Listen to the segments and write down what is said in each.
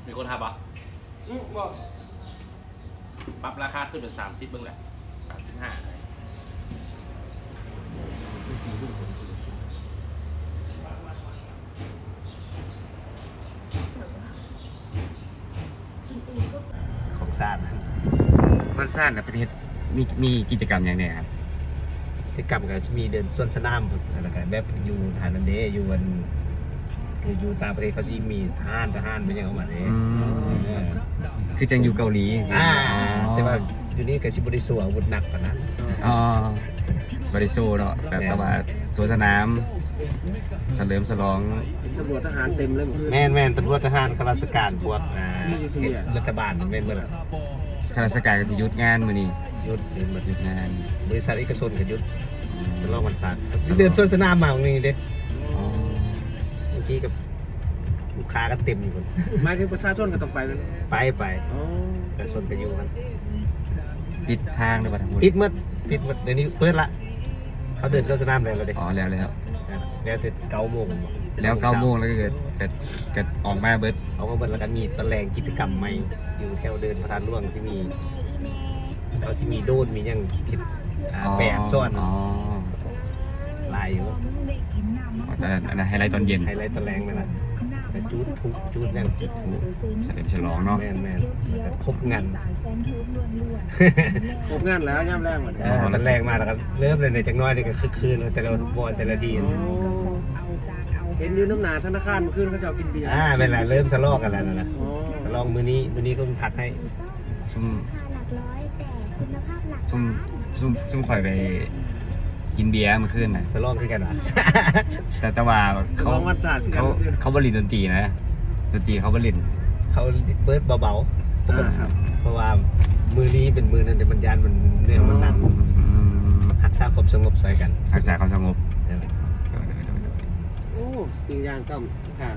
ມີຄົນຮັບບໍ່? ອືມ ບໍ່. ປັບລາຄາຂຶ້ນເປັນສາມສິບເບິ່ງແຫຼະ ສາມສິບຫ້າ. ຂອງຊາດ ບ້ານຊາດນະເປັນເຮັດ ມີ ມີກິດຈະກຳຫຍັງແດ່ຄັບ? ກິດຈະກຳກໍຈະມີເດີນສວນສະໜາມ ແລ້ວກໍແບບຢູ່ທາງນັ້ນເດ້ ຢູ່ອັນ ຄືຢູ່ຕ່າງປະເທດເຂົາຊິມີທະຫານ ທະຫານແມ່ນຫຍັງອອກມາເດ້. ອືມ ເອີ ຄືຈັ່ງຢູ່ເກົາຫຼີຈັ່ງຊີ້. ອ່າ ອໍ ແຕ່ວ່າຢູ່ນີ້ກໍຊິບໍ່ໄດ້ໂຊອາວຸດໜັກປານນັ້ນ. ອໍ ບໍ່ໄດ້ໂຊເນາະ ແບບ ແມ່ນ ແຕ່ວ່າໂຊສະໜາມ ສະເຫຼີມສະຫຼອງ. ຕຳຫຼວດທະຫານເຕັມເລີຍ. ແມ່ນໆ ຕຳຫຼວດທະຫານ ຂ້າລາຊະການ ພວກ ອ່າ ລັດຖະບານແມ່ນເບິດ. ຂ້າລາຊະການກໍຊິຢຸດງານມື້ນີ້. ຢຸດ ຢຸດໝົດ ຢຸດງານ. ບໍລິສັດເອກະຊົນກໍຢຸດ. ອືມ ສະຫຼອງວັນຊາດ ສະຫຼອງ ເດີນສວນສະໜາມມາມື້ນີ້ເດ້. ອໍ ເມື່ອກີ້ກັບລູກຄ້າກໍເຕັມຢູ່ພຸ້ນ. ໝາຍເຖິງປະຊາຊົນກໍຕ້ອງໄປແມ່ນບໍ່? ໄປ ໄປ. ອໍ ປະຊາຊົນກໍຢູ່ຫັ້ນ. ປິດທາງແລ້ວບໍ່? ປິດໝົດ ປິດໝົດ. ດຽວນີ້ເປີດລະ. ເຂົາເດີນສວນສະໜາມແລ້ວເດ້. ອໍ ແລ້ວ ແລ້ວ ແລ້ວແຕ່ເກົ້າໂມງ. ແລ້ວເກົ້າໂມງ ແລ້ວກໍ ກໍ ກໍອອກມາເບິດ. ອອກມາເບິດ ແລ້ວກໍມີຕອນແລງກິດຈະກຳໃໝ່ ຢູ່ແຖວເດີ່ນພະທາດຫຼວງ ຊິມີ ເຂົາຊິມີໂດຣນ ມີຫຍັງ ຄິດ ອ່າ ອໍ ແປອັກສອນ. ອໍ ຫຼາຍຢູ່. ອໍ ຕອນນັ້ນ ອັນນັ້ນໄຮໄລຕອນເຢັນ ໄຮໄລຕອນແລງນັ້ນນະ. ແລ້ວຈູດພລຸ ຈູດຫຍັງ ຈູດພລຸສະເຫຼີມສະຫຼອງເນາະ. ແມ່ນໆ ແລ້ວກໍຄົບງານ ຄົບງານແລ້ວຍາມແລງບັດນີ້. ເອີ ອໍ ຕອນແລງມາແລ້ວກໍເລີ່ມເລີຍ ຈັກໜ້ອຍນີ້ກໍຄຶກຄື້ນແຕ່ລະບ່ອນແຕ່ລະທີ່. ອໍ ເຫັນຢູ່ນຳໜ້າທະນາຄານມື້ຄືນເຂົາເຈົ້າກິນເບຍ. ອ່າ ແມ່ນລະ ເລີ່ມສະຫຼອງກັນແລ້ວນັ້ນນະ. ອໍ ສະຫຼອງມື້ນີ້ ມື້ນີ້ກໍພັກໃຫ້ ຊຸມ ຊຸມ ຊຸມ ຊຸມຂ້ອຍໄປກິນເບຍມື້ຄືນນະ ສະຫຼອງຄືກັນຫວາ? ແຕ່ ແຕ່ວ່າເຂົາ ສະຫຼອງວັນຊາດຄືກັນ. ເຂົາ ເຂົາບໍ່ຫຼິ້ນດົນຕີນະ ດົນຕີເຂົາບໍ່ຫຼິ້ນ. ເຂົາເປີດເບົາໆ. ອ່າ ເພາະວ່າມື້ນີ້ເປັນມື້ນັ້ນເດ້ ມັນຢ້ານມັນແນວມັນນັ້ນ. ອືມ ຮັກສາຄວາມສະຫງົບຊ່ອຍກັນ ຮັກສາຄວາມສະຫງົບ. ເອີ ໂດຍ ໂດຍ ໂດຍ ໂດຍ. ໂອ້ ປີ້ງຍ່າງຕ້ອມທາງ.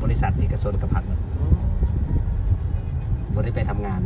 ບໍລິສັດເອກະຊົນກໍພັກ ບໍ່ໄດ້ໄປທຳງານ.